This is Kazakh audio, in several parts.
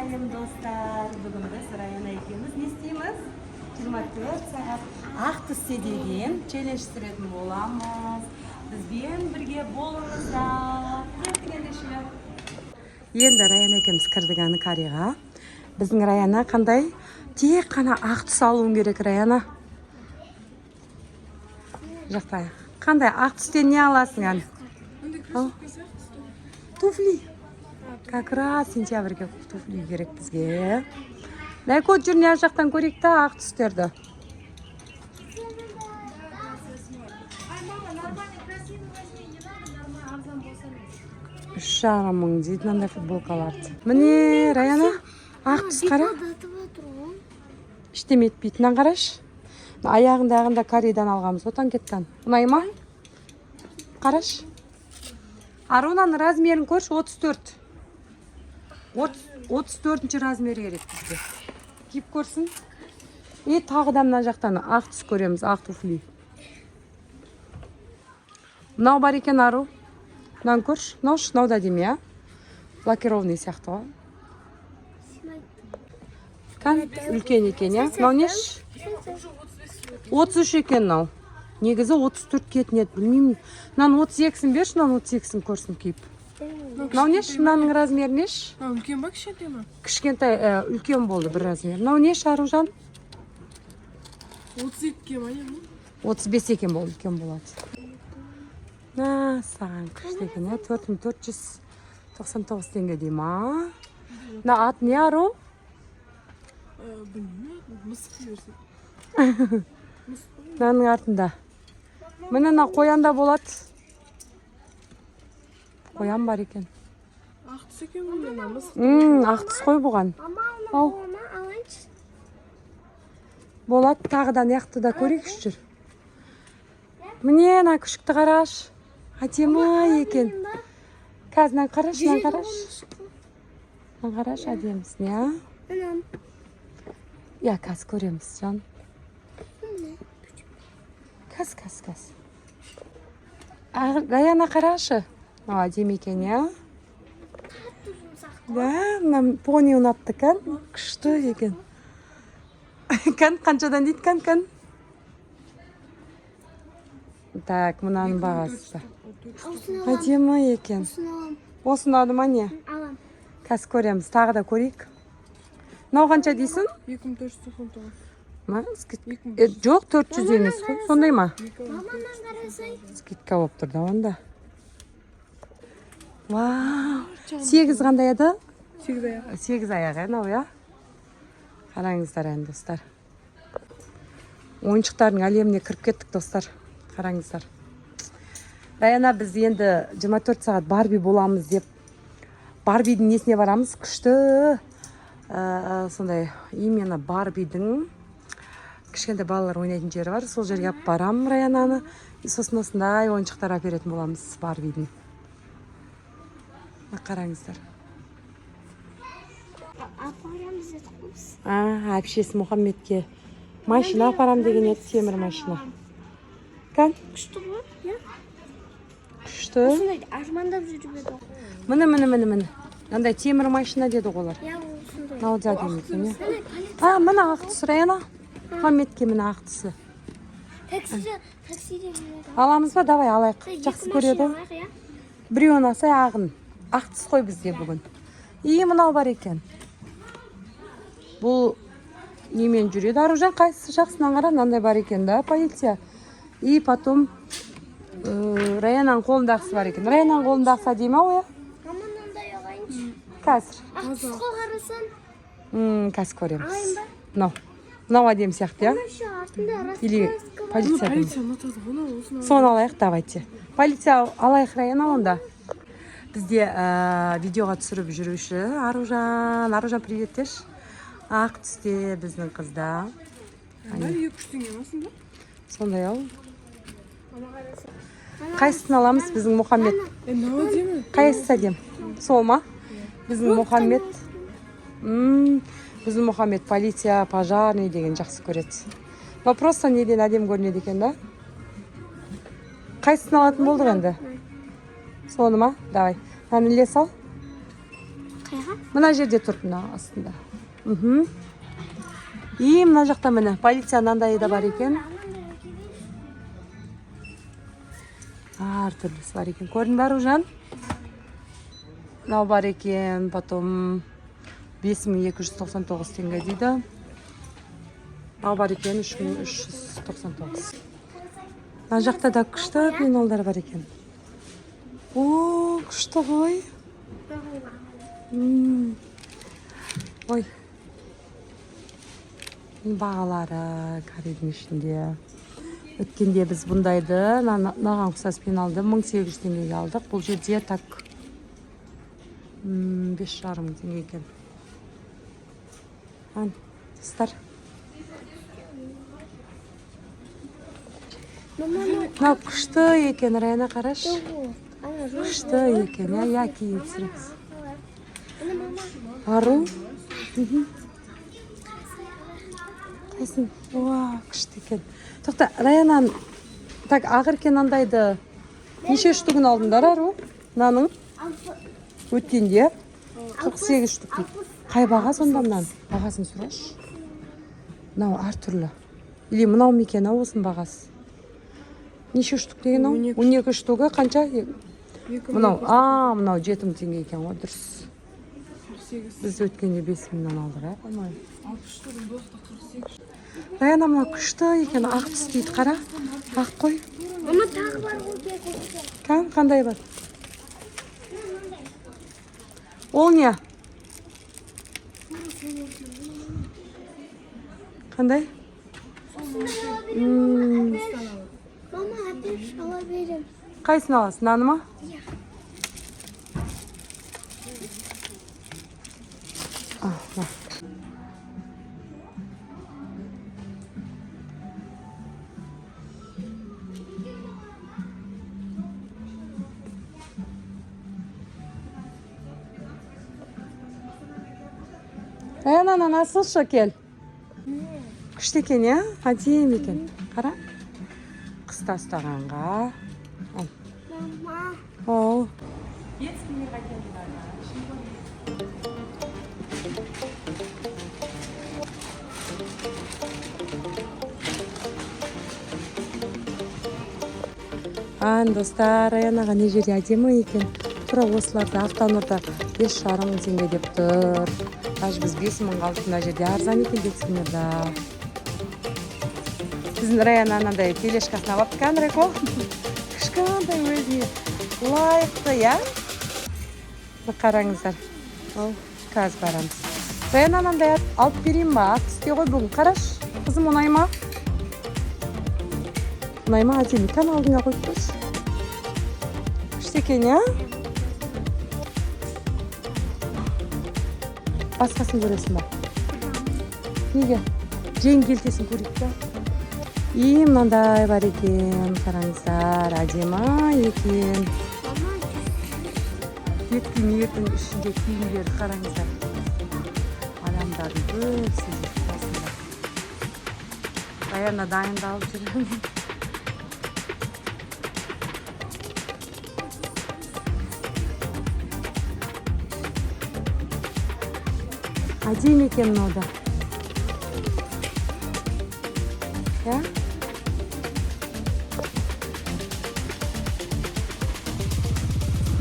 Сәлем, достар! Бүгін біз, Раяна екеуміз, не істейміз? 24 сағат ақ түсте деген челлендж түсіретін боламыз. Бізбен бірге болыңыздар. Кеттік ендеше. Енді Раяна екеуміз кірдік аны кариға. Біздің Раяна қандай? Тек қана ақ түс алуың керек, Раяна. Жақта қандай ақ түстен не аласың, ән? Ал. Туфли. Как раз сентябрьге туфли керек бізге. Лайкот, жүр, мына жақтан көрейік та ақ түстерді. Ай, мама, нормальный, красивый возьми, не надо нормально, арзан болса емес. 3,5 мың дейді мынандай футболкаларды. Міне, Раяна, ақ түс, қара. Батып отыр ғой. Ештеме етпейді. Мынаны қарашы. Мына аяғындағын да Кореядан алғанбыз ғой, танкеттан. Ұнай ма? Қарашы. Арунаның размерін көрші, 34. 34 размер керек бізге. Киіп көрсін. И тағы да мына жақтан ақ түс көреміз, ақ туфли. Мынау бар екен, Ару. Мынаны көрші. Мынау шы, мынау да әдемі, иә? Лакированный сияқты ғой. Кән, үлкен екен, иә? Мынау неші? 33 екен мынау. Негізі 34 киетін еді, білмеймін. Мынаның 32-сін берші, мынаның 32-сін көрсін киіп. Мынау неші? Мынаның размері неші? А, үлкен ба, кішкентай ма? Кішкентай, үлкен болды бір размер. Мынау неші, Аружан? 32-ге ма, не ма? 35 екен бұл, үлкен болады. На, саған күшті екен, иә? 4499 теңге дей ма? Мына ат не, Ару? Білмеймін, мысық дей берсек. Мысық қой. Мынаның артында. Міне, мына қоян да болады. Қоян бар екен. Ақ түс екен ғой мына мысық. Ақ түс қой бұған. Мама, оны Ау. бола ма? Алайыншы. Болады, тағы да мына да көрейікші, жүр. Міне, мына күшікті қарашы. Әдемі екен. Қазір мынаны қарашы, мынаны қарашы. Мынаны қарашы, әдемісін, иә? Мына. Иә, қазір көреміз, жан. Қазір, қазір, қазір. Раяна, қарашы. Мынау әдемі екен, иә? Қатты жұмсақ. Да, мына пони ұнапты кән. Күшті екен. Кән, қаншадан дейді, кән, кән? Так, мынаның бағасы. Осыны алам. Әдемі екен. Осыны алам. Осы ұнады ма, не? Алам. Қазір көреміз, тағы да көрейік. Мынау қанша дейсің? 2499. Ма, жоқ, 400 емес қой. Сондай ма? Мама, мынаны қарасай. Скидка болып тұр да онда. Вау! Сегіз қандай еді? Сегіз аяқ. Сегіз аяқ, иә, мынау, иә? Қараңыздар енді, достар. Ойыншықтардың әлеміне кіріп кеттік, достар. Қараңыздар. Раяна, біз енді 24 сағат Барби боламыз деп Барбидің несіне барамыз? Күшті сондай именно Барбидің кішкентай балалар ойнайтын жері бар. Сол жерге алып барамын Раянаны. И сосын осындай ойыншықтар әперетін боламыз Барбидің. Мына қараңыздар. Апарамыз дедік қой біз. А, әпшесі Мұхаммедке машина апарам деген еді, темір машина. Кән, Күшті ғой, иә? Күшті. Осындай армандап жүріп еді ғой. Міне, міне, міне, міне. Мынандай темір машина деді ғой олар. Иә, осындай. Мынау да әдемі екен, иә? Міне, полиция. А, міне, ақ түс, Раяна. Мұхаммедке, міне, ақ түсі. Таксиде, таксиде жүреді. Аламыз ба? Давай алайық. Екі Жақсы машина көреді. алайық, иә? Біреуін алсай, ағын. Ақ түс қой бізде бүгін. И мынау бар екен. Бұл немен жүреді? Аружан, қайсысы жақсы? Мынаны қара, мынандай бар екен да, полиция. И потом Раянаның қолындағысы бар екен. Раянаның қолындағысы әдемі ау, иә? Мама, мынандай алайыншы. Қазір. Ақ түс қой, қарасаң. Қазір көреміз. Алайын ба? Мынау. Мынау әдемі сияқты, иә? Еще артында Или раскраска бар. полиция. Полиция ұнатады ғой, мынау, осыны. Соны алайық, давайте. Полиция алайық, Раяна, онда. Бізде видеоға түсіріп жүруші Аружан. Аружан, привет деші. Ақ түсте біздің қызда. Бәрі 200 теңге ма сонда? Сондай ау. Қайсысын аламыз, біздің Мұхаммед? Е, мынау әдемі. Қайсысы әдемі? Сол ма? Біздің Мұхаммед. Біздің Мұхаммед полиция, пожарный деген жақсы көреді. Но просто неден әдемі көрінеді екен да? Қайсысын алатын болдық енді? Соны ма? Давай. Мынаны іле сал. Қайға? Мына жерде тұр, мына астында. И мына жақта, міне, полиция мынандайы да бар екен. Анандай әкелейінші. Әртүрлісі бар екен. Көрдің бе, Аружан? Мынау бар екен, потом 5299 теңге дейді. Мынау бар екен 3399. Мына жақта да күшті пеналдар бар екен. О, күшті ғой. Ой, бағалары каредің ішінде. Өткенде біз бұндайды, мынаған ұқсас пеналды 1800 теңгеге алдық. Бұл жерде так 5,5 мың теңге екен. Ан, достар. Мама, анау Мынау күшті екен, Раяна, қарашы. жоқ. Ана жоқ. Күшті екен, иә, иә, кейін түсіреміз. Ана, мама. Ару. Қайсың? Уа, күшті екен. Тоқта, Раянан, так, ақыркен андайды неше штугін алдыңдар, Ару? Мынаның? Өткенде 48 штук дейді. Қай баға сонда мынаның? Бағасын сұрашы. Мынау әртүрлі. Или мынау ма екен, ау, осының бағасы? Неше штук деген ау? 12 штугы қанша? Мынау, а, мынау 7000 теңге екен ғой, дұрыс. 48. Біз өткенде 5000-нан алдық, иә, по-моему. 60 штугін доста 48. Раяна, мынау күшті екен, ақ түс дейді, қара. Ақ қой. Мама, тағы бар ғой, кел, көрсетемін. Кән, қандай бар? Ол не? Қандай? Мама, әперші, ала беремін. Қайсысын аласың, мынаны ма? Иә. А, мына. Раяна, ананы асылшы, кел. Күшті екен, иә? Әдемі екен. Қара. Қыста ұстағанға. Ал. Мама. О. Детский мирға келдік. Ана. Ан, достар, Раянаға не жерде әдемі екен. Тура осыларды Автонұрда 5,5 мың теңге деп тұр. Даже біз 5000-ға алдық, мына жерде арзан екен детский мирда. Біздің Раяна анандай тележкасын алып кән, Райко. Кішкентай, өзіне лайықты, иә? Мына қараңыздар. Ол, қазір барамыз. Раяна, анандай алып берейін ба? Ақ түсте ғой бүгін. Қарашы, қызым, ұнай ма? Ұнай ма? Әдемі. Кән, алдыңа қойып қойшы. Күшті екен, иә? Басқасын көресің ба? Неге? Жең келтесін көрейік та. И мынандай бар екен, қараңыздар, әдемі екен. Мама, Детский мирдің ішінде киімдерді қараңыздар. Адамдардың көбісі жүр қасында. Раяна дайындалып жүр. Әдемі екен мынау да. Иә?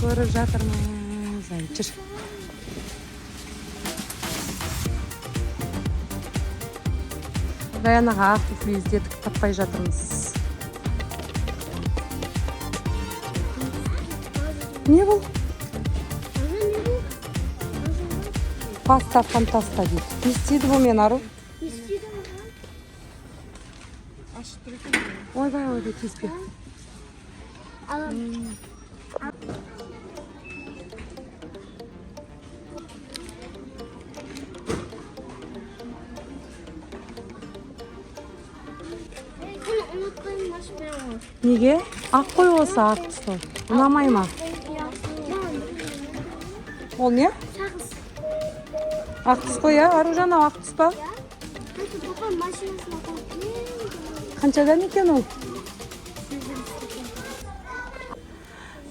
Көріп жатырмыз. Ай, жүр. Раянаға ақ туфли іздедік, таппай жатырмыз. Не бұл? Ана не бұл? Паста фантаста дейді. Не істейді бұл мен, Ару? Не істейді, мама? Ашық тұр екен. Ойбай, ойбай, тиіспе. Аламын. Bunu unutmayın, başlayalım. Неге? Ақ қой осы, ақ түсті. Ұнамай ма? Ол не? Сағыз. Ақ түс қой, иә? Аружан, ақ түс па? Peki baba maşinasına koyup Қаншадан екен ол?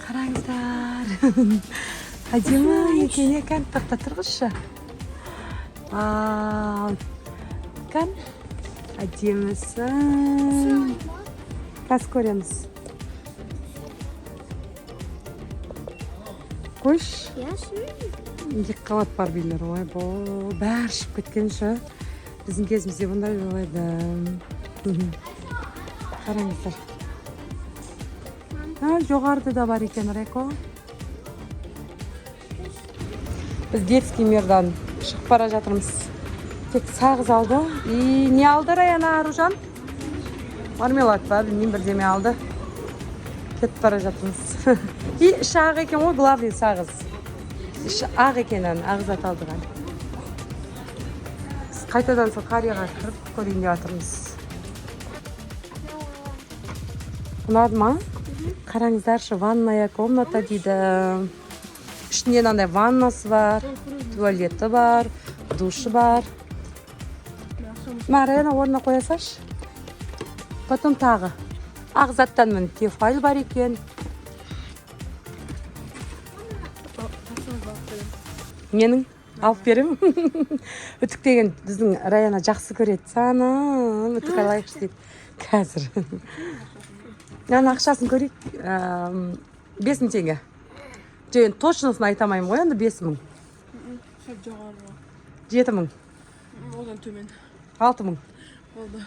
Қараңыздар. Әдемі екен, иә. Кән, тоқта, тұрғызшы. Вау, кән, әдемісің. Қазір көреміз. Қойшы. Иә, шын. Екі қабат барбилер. Ойбой, бәрі шығып кеткен ше. Біздің кезімізде бұндай жоқ еді. Қараңыздар, а, жоғарыда да бар екен. Реко, біз Детский мирдан шығып бара жатырмыз. Тек сағыз алды и не алды Раяна? Аружан мармелад па, білмеймін, бірдеме алды. Кетіп бара жатырмыз. И іші ақ екен ғой, главный сағыз іші ақ екен. Ана ақ зат алдық. Біз қайтадан сол қарияға кіріп көрейін деп жатырмыз. Ұнады ма? Қараңыздаршы, ванная комната дейді. Ішінде мынандай ваннасы бар, туалеті бар, душы бар. Мына, Раяна, орнына қоя салшы. Потом тағы ақ заттан, міне, Тефаль бар екен. Менің алып беремін үтіктеген. Біздің Раяна жақсы көреді. Жаным, үтік алайықшы дейді. Қазір ана ақшасын көрейік. 5000 теңге. Жоқ, енді точносын айта алмаймын ғой енді. 5000. Сәл жоғары. 7000. Одан төмен. 6000. Болды,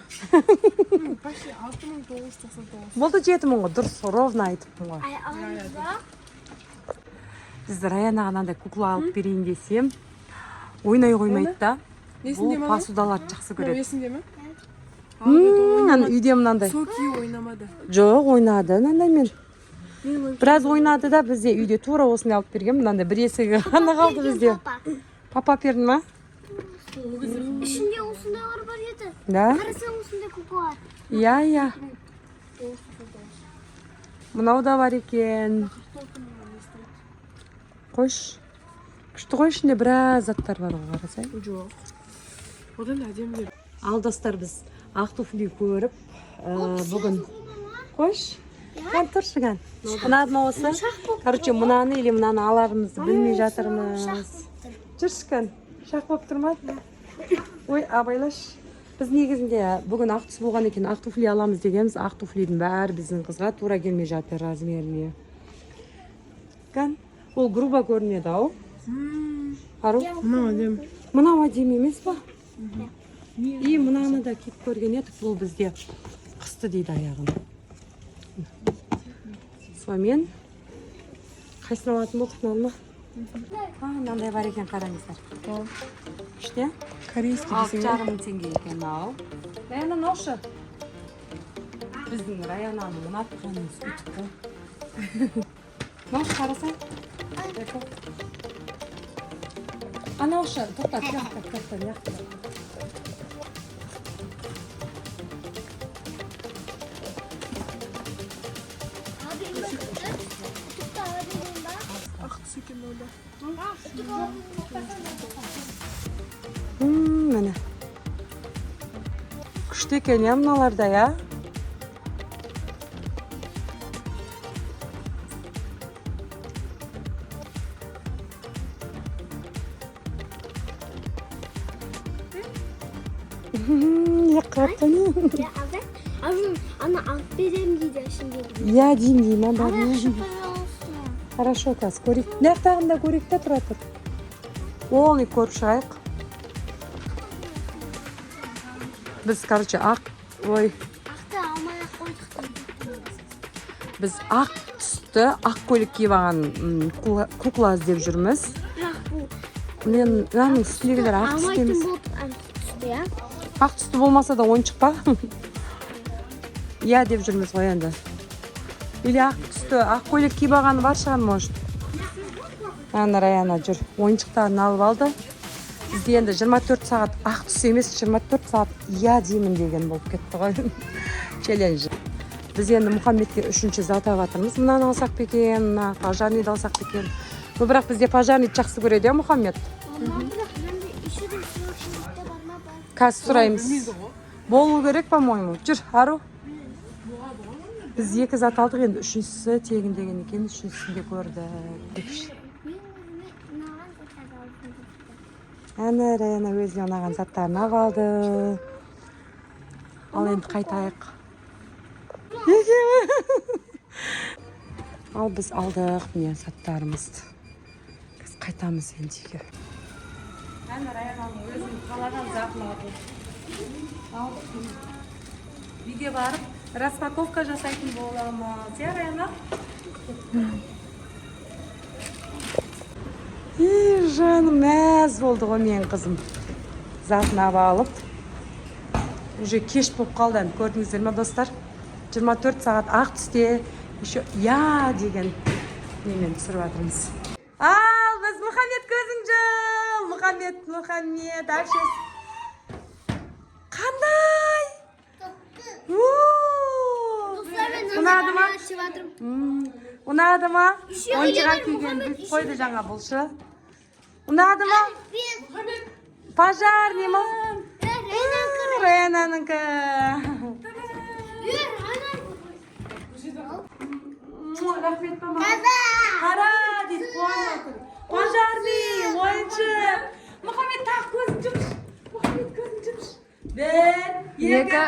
почти 6999. Болды, 7000 ғой, дұрыс, ровно айтыппын ғой. Ай, аламыз ба? Біз Раянаға мынандай кукла алып берейін десем, ойнай қоймайды да. Есіңде Бұл ме? посудаларды жақсы Мынау көреді. есіңде ме? Ана үйде мынандай. Соки ойнамады. Жоқ, ойнады мынандаймен. Біраз ойнады да. Бізде үйде тура осындай алып берген. Мынандай бір есігі ғана қалды бізде. Папа. Папа берді ма? Ішінде осындайлар бар еді. Да. Қарасаң, осындай куклалар. Иә, мынау да бар екен. Қойшы, күшті ғой. Ішінде біраз заттар бар ғой, қарасай. Жоқ, одан әдемілер. Ал, достар, біз ақ туфли көріп, бүгін. Қойшы, кән, тұршы, кән. Ұнады ма осы? Короче, мынаны или мынаны аларымызды білмей жатырмыз. Жүрші, кән. Шақ болып тұр ма? Ой, абайлашы. Біз негізінде бүгін ақ түс болған екен, ақ туфли аламыз дегенбіз. Ақ туфлидің бәрі біздің қызға тура келмей жатыр размеріне. Кән, ол грубо көрінеді ау, Ару. Мынау әдемі. Мынау әдемі емес па? И мынаны да киіп көрген едік, бұл бізде қысты дейді аяғын. Сонымен, қайсысын алатын болдық? Мынаны ма? А, мынандай бар екен, қараңыздар, күшті, иә? Корейский Алты десең. жарым мың теңге екен. Ал, Раяна, мынаушы. Біздің Раянаның ұнатқанымыз үтік қой. Мынаушы, қарасай. Эко. Анаушы, тоқта, тұяқта, тоқта, мына жақта. Үтікті ала берейін ба? Ақ түс екен мынау да. Үтік ала берейін ба? Міне, күшті екен, иә, мыналар да, иә. Екі қабатта не? Иә, алды. Аружан, ана алып беремін дейді ішіндегі. Иә, деймін, деймін Алайықшы, бәрін. пожалуйста. Хорошо, қазір көрейік. Мына жақтағын да көрейік та. Тұра тұр, полный көріп шығайық. Біз, короче, ақ, ой. Ақты алмай ақ қойдық дейді. Біз ақ түсті, ақ көйлек киіп алған кукла іздеп жүрміз. Бірақ бұл Мен мынаның үстіндегілер ақ түсті алмайтын емес. болды ақ түсті, иә. Ақ түсті болмаса да ойыншық па, иә, деп жүрміз ғой енді. Или ақ түсті ақ көйлек киіп алғаны бар шығар, может. Ана Раяна жүр, ойыншықтарын алып алды. Бізде енді 24 сағат ақ түс емес, 24 сағат иә деймін деген болып кетті ғой челлендж. Біз енді Мұхаммедке үшінші зат алып жатырмыз. Мынаны алсақ па екен, мына пожарныйды алсақ па екен? Но бірақ бізде пожарныйды жақсы көреді, иә, Мұхаммед? Мама, бірақ мынандай еще де срочникте бар ма, бар? Қазір сұраймыз. Білмейді ғой. Болу керек, по моему. Жүр, Ару. Біз екі зат алдық, енді үшіншісі тегін деген екен, үшіншісін де көрдік. Мен Әне, Раяна өзіне ұнаған заттарын алып алды. Ал енді қайтайық. Екеуі. Ал біз алдық міне заттарымызды. Біз қайтамыз енді үйге. Әне, Раянаның өзінің қалаған затын алды. Алдық міне. Үйге барып распаковка жасайтын боламыз. Иә, Раяна? И, жаным, мәз болды ғой менің қызым. Затын алып. Уже кеш болып қалды енді, көрдіңіздер ме, достар? 24 сағат ақ түсте еще я деген немен түсіріп жатырмыз. Ал біз, Мұхаммед, көзің жұм. Мұхаммед, Мұхаммед, әпшесі. Қандай? У! Ұнады ма? Ұнады ма? Еще Ойыншыға келер, киген Мұхаммед, біліп қойды жаңа бұлшы. Ұнады ма? Пожарный ма? Ренанікі. Рахмет, мама. Қара дейді, қуанып отыр. Пожарный, ойыншық. Мұхаммед, тағы көзін жұмшы. Мұхаммед, көзін жұмшы. Бір, екі,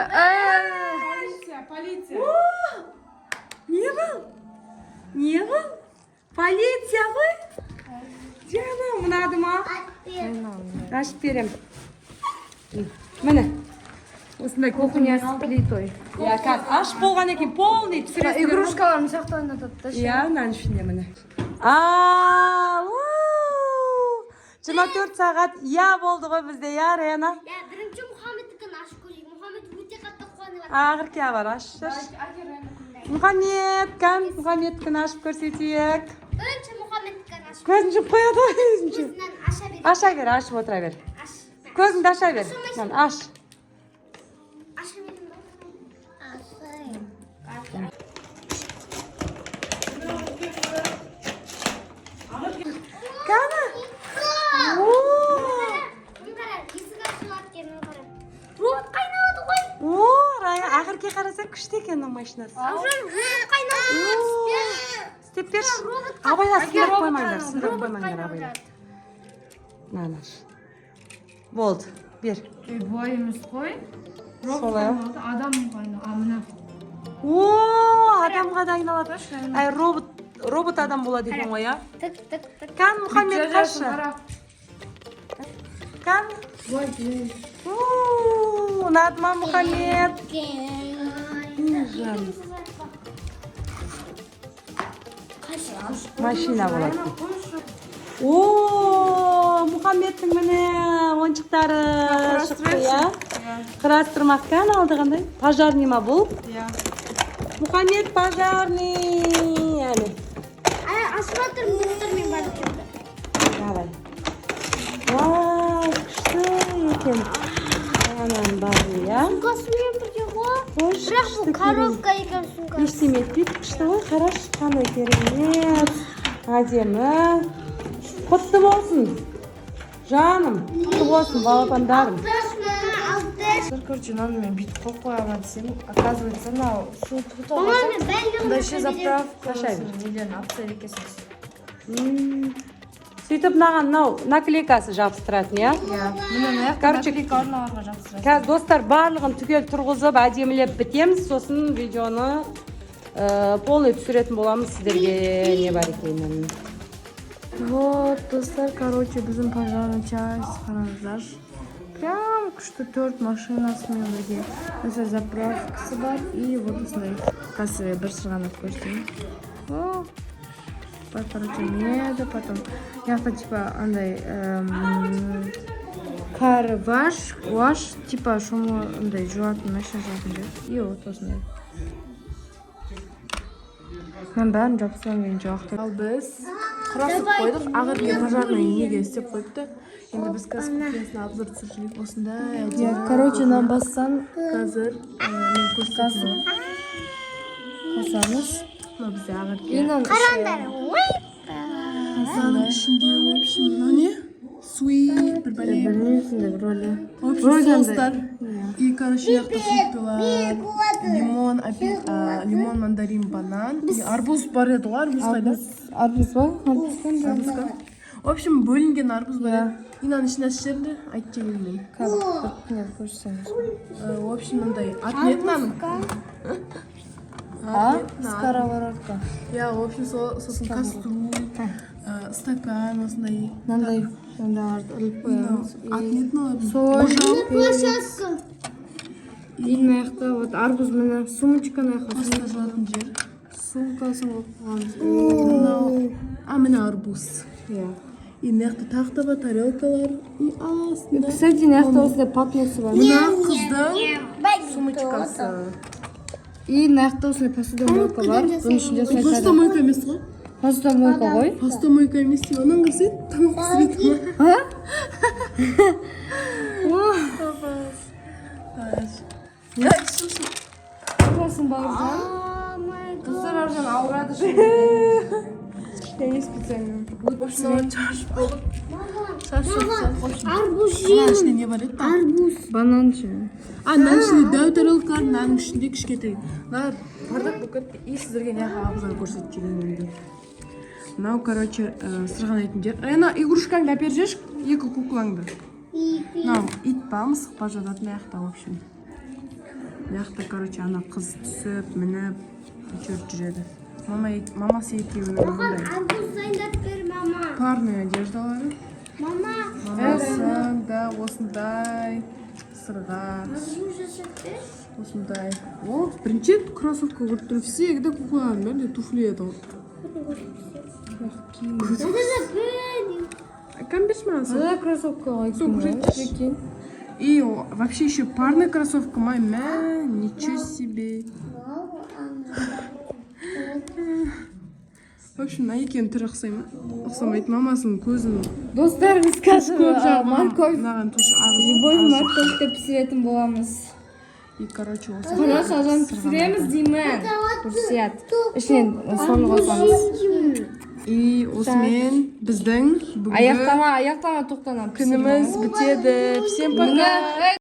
Полиция, полиция. О! Не бұл? Не бұл? Полиция ғой? Жаным, ұнады ма? Ашып берем. Міне. Осындай кухня. С плитой. Иә, қазір ашып болған екен, полный түсіресіңдер ма? Игрушкаларын сияқты ойнатады да. Иә, мынаның ішінде міне. Ал, 24 сағат иә болды ғой бізде, иә, Рена? Иә, бірінші Мұхаммедтікін ашып көрейік. Мұхаммед өте қатты қуанып жатыр. Ақырки бар, ашшы. Мұхаммед, кән, Мұхаммедтікін ашып көрсетейік. Бірінші Мұхаммедтікін ашып. Көзін жұмып қояды ғой өзінше. Көзінен аша бер. Аша бер, ашып отыра бер. Аш. Көзіңді аша бер. Мынаны аш. Аша берейін ба? Ашайын. Кәні. О! Мына қара, есік ашылады екен, мына қара. Робот қайналады ғой. О, Рая, ақырки қарасаң, күшті екен мына машинасы. Аружан, робот қайналады. Істеп берші. Абайла, сындырып қоймаңдар, сындырып қоймаңдар, абайла. Мынаны аш. Болды, бер. Былай емес қой. Солай. Адам қайна. А, мына. О, адамға да айналады. Әй, робот, робот адам болады екен ғой, иә? Тік, тік, тік. Кән, Мұхаммед, қаршы. Кән. У, ұнады ма, Мұхаммед? Жаным. Машина болады. О, Мұхаммедтің міне ойыншықтары шықты, иә? Құрастырмақ. Кән, алды қандай? Пожарный ма бұл? Иә. Мұхаммед пожарный. Әне. Ай, ашып жатырмын, достар, мен барып келді. Давай. Вау, күшті екен. Ананың бәрі, иә? Сумкасымен бірге ғой. Қойшы, Бірақ бұл күшті коробка екен сумка. Ештеме етпейді, күшті ғой, қарашы, қандай керемет. Әдемі. Құтты болсын. Жаным, құтты болсын, балапандарым. Алты. Короче, мынаны мен бүйтіп қойып қоямын десем, оказывается, мынау су Мама, мен барлығын Мындай ше заправка Аша бер. нелерін алып тастайды екенсің. Сөйтіп мынаған мынау наклейкасы жабыстыратын, иә? Иә. Міне, мына жақта Короче, наклейка мыналарға жабыстырасың. Қазір, достар, барлығын түгел тұрғызып, әдемілеп бітеміз, сосын видеоны полный түсіретін боламыз сіздерге не бар екенін. Вот, достар, короче, біздің пожарный часть, қараңыздаршы. Прям күшті, төрт машинасымен бірге. Осы заправкасы бар и вот осындай. Қазір бір сырғанап көрсетейін. О, бар, короче, меді, потом жақта типа андай car wash, wash, типа шомылу андай жуатын, машина жуатын жер. И вот осындай. Мен бәрін жабыстырамын деген жоқ. Ал біз құрастырып қойдық. Ақырки пожарный неге істеп қойыпты. Енді біз қазір кухнясына обзор түсіріп жүрейік. Осындай әдемі. Короче, мынаны бассаң, Қазір мен көрсететін боламын. қосамыз. Мынау бізде ақырки. Қараңдар. Ой. Мынаның ішінде, в общем, мынау не? Sweet, бір бәле. Білмеймін, сондай бір рөлі. В общем, соустар. И, короче, жақта фруктылар. Лимон, лимон, мандарин, банан. И арбуз бар еді ғой, арбуз қайда? Арбуз ба? Арбуз. Арбуз ка? В общем, бөлінген арбуз бар еді. И мынаның ішін ашып жіберді, айтып жегенмін мен. Қазір не көрсеңіз. В общем, мындай аты не еді мынаның? А? Сковородка. Иә, в общем, сол, сосын кастрюль, стакан осындай. Мынандай мындайларды іліп қоямыз. Аты не еді мынау? Соль. Площадка. И мына жақта вот арбуз, міне, сумочка мына жаққа. Паста жуатын жер. Сумкасын қойып қойғанбыз. Мынау, а, міне арбуз. Иә. И мына жақта тағы да бар тарелкалар. И астында. Кстати, мына жақта осындай подносы бар. Мына қыздың сумочкасы. И мына жақта осындай посудомойка бар. Бұның ішінде осындай Посудомойка емес қой. Посудомойка ғой. Посудомойка емес деймін. Анан қарасай, тамақ пісіреді ма? А? Я. Болсын, Бауыржан. Достар, Бауыржан ауырады. Я не специально. В общем, шаш болып. Шаш болып. В общем, Арбуз мынаның жеймін. ішінде не бар еді? Арбуз. Банан ше. А, мынаның ішінде дәу тарелкалар, мынаның ішінде кішкентай. Мына бардак болып кетті. И сіздерге мына обзор көрсетіп жіберейін енді. Мынау, короче, сырғанайтын жер. Ана игрушкаңды әперіп жіберші, екі куклаңды. Мынау ит па, мысық па жатады мына жақта, в общем. Мына жақта, короче, ана қыз түсіп, мініп, әйтеуір жүреді. Мамасы екеуінің мындай Арбуз дайындап бер, мама. парный одеждалары. Мама. Мамасы да осындай сырға. Арбуз жасап бер. Осындай. О, бірінші рет кроссовка көріп тұрмын. Всегда кукланың бәрінде туфли еді ғой. Кім берші маған сол? Мына кроссовка ғой. Сол көрсетші. Прикинь. И вообще еще парный кроссовка май, мә, ничего себе. В общем, мына екеуінің түрі ұқсай ма? Ұқсамайды, мамасының көзін Достар, біз қазір көп жағы морковь, мынаған тоже ағыз. Любой морковьті пісіретін боламыз. И, короче, осы. Қарашы, ажан, пісіреміз деймін. Дұрыс. Ішінен соны қосамыз. И осымен біздің бүгінгі Аяқтама, аяқтама, тоқтана. күніміз бітеді. Всем пока. Міне.